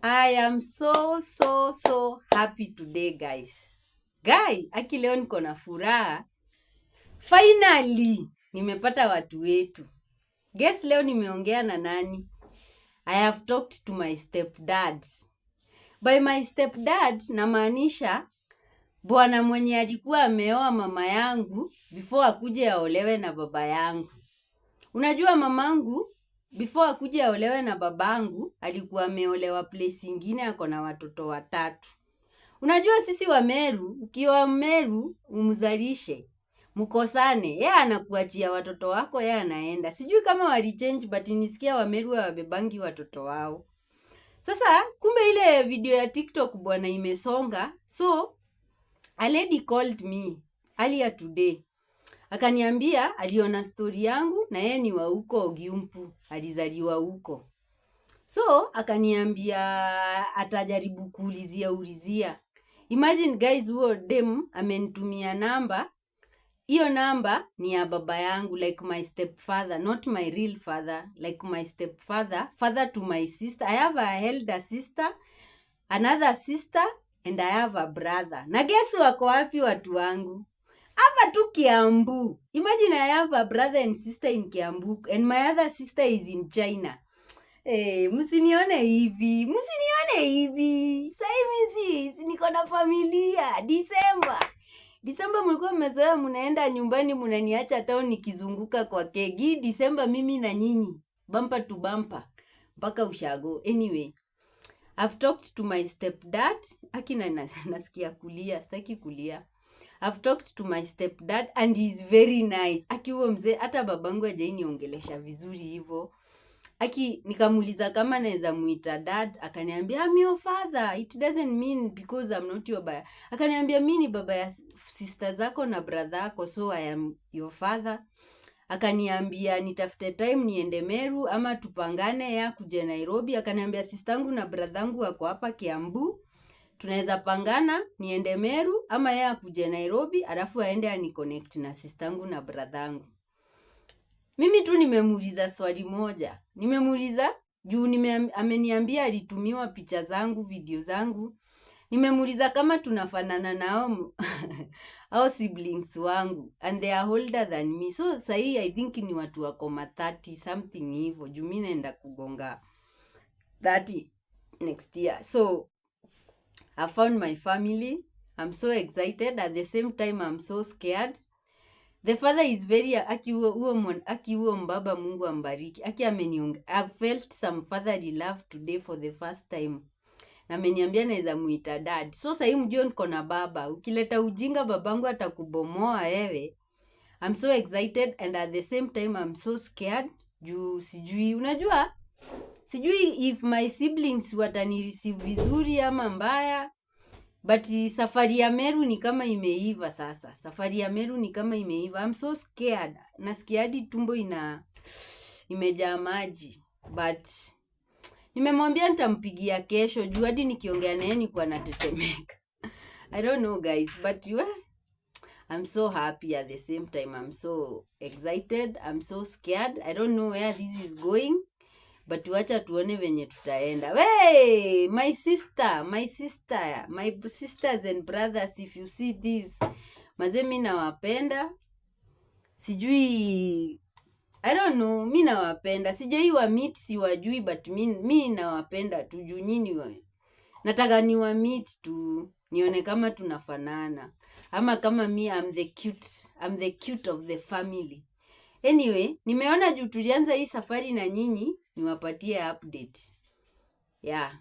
I am so so so happy today, guys. Guy, aki leo niko na furaha. Finally nimepata watu wetu. Guess leo nimeongea na nani? I have talked to my stepdad. By my stepdad namaanisha bwana mwenye alikuwa ameoa mama yangu before akuje aolewe na baba yangu. Unajua mamangu before akuje aolewe na babangu alikuwa ameolewa place ingine, ako na watoto watatu. Unajua sisi wa Meru, ukiwa Meru umzalishe mkosane, yeye anakuachia watoto wako, yeye anaenda. Sijui kama walichange, but nisikia Wameru hawabebangi watoto wao. Sasa kumbe ile video ya TikTok, bwana, imesonga. So a lady called me earlier today, akaniambia aliona story yangu na yeye ni wa huko Giumpu, alizaliwa huko. So akaniambia atajaribu kuulizia ulizia. Imagine guys, huo dem amenitumia namba. Hiyo namba ni ya baba yangu, like my stepfather, not my real father, like my stepfather, father to my sister. I have a elder sister, another sister and I have a brother. Na guess wako wapi watu wangu? Hapa tu Kiambu. Imagine, I have a brother and sister in Kiambu and my other sister is in China. Eh, msinione hivi, msinione hivi. Sasa hivi si niko na familia. Disemba. Disemba mlikuwa mmezoea mnaenda nyumbani, mnaniacha town nikizunguka kwa kegi. Disemba mimi na nyinyi bumper to bumper mpaka ushago. Anyway, I've talked to my stepdad. Akina nasikia kulia, sitaki kulia. I've talked to my stepdad and he's very nice. Aki huo mzee hata babangu hajainiongelesha vizuri hivyo. Aki nikamuuliza kama naweza muita dad, akaniambia, "I'm your father. It doesn't mean because I'm not your baba." Akaniambia mi ni baba ya sister zako na brother yako, so I am your father. Akaniambia nitafute time niende Meru ama tupangane ya kuja Nairobi. Akaniambia sistangu na brother wako hapa Kiambu, tunaweza pangana niende Meru ama yeye akuje Nairobi, alafu aende aniconnect na sistangu na brother. Mimi tu nimemuuliza swali moja. Nimemuuliza juu ameniambia alitumiwa picha zangu, video zangu. Nimemuuliza kama tunafanana nao au siblings wangu, and they are older than me. So sahii I think ni watu wako ma 30 something hivyo. Juu mi naenda kugonga 30 next year. So I found my family. I'm so excited. At the same time I'm so scared. The father is very, aki aki huo mbaba, Mungu ambariki. Aki ameniong I've felt some fatherly love today for the first time. Na ameniambia naweza muita dad. So sahii mjue niko na baba. Ukileta ujinga, babangu atakubomoa wewe. I'm so excited and at the same time I'm so scared. Juu sijui, unajua? Sijui if my siblings watanireceive vizuri ama mbaya. But safari ya Meru ni kama imeiva sasa. Safari ya Meru ni kama imeiva. I'm so scared. Nasikia hadi tumbo ina imejaa maji. But nimemwambia nitampigia kesho juu hadi nikiongea naye nikuwa natetemeka. I don't know guys, but well, I'm so happy. At the same time I'm so excited. I'm so scared. I don't know where this is going. But wacha tuone venye tutaenda. Wey, my sister, my sister, my sisters and brothers, if you see this, mazee mi nawapenda. Sijui, I don't know, mi nawapenda. Sijai wa meet, siwajui, but mi nawapenda tu juu nyinyi nataka niwa meet tu nione kama tunafanana ama kama mi I'm the cute of the family. Anyway, nimeona juu tulianza hii safari na nyinyi, niwapatie update. Yeah.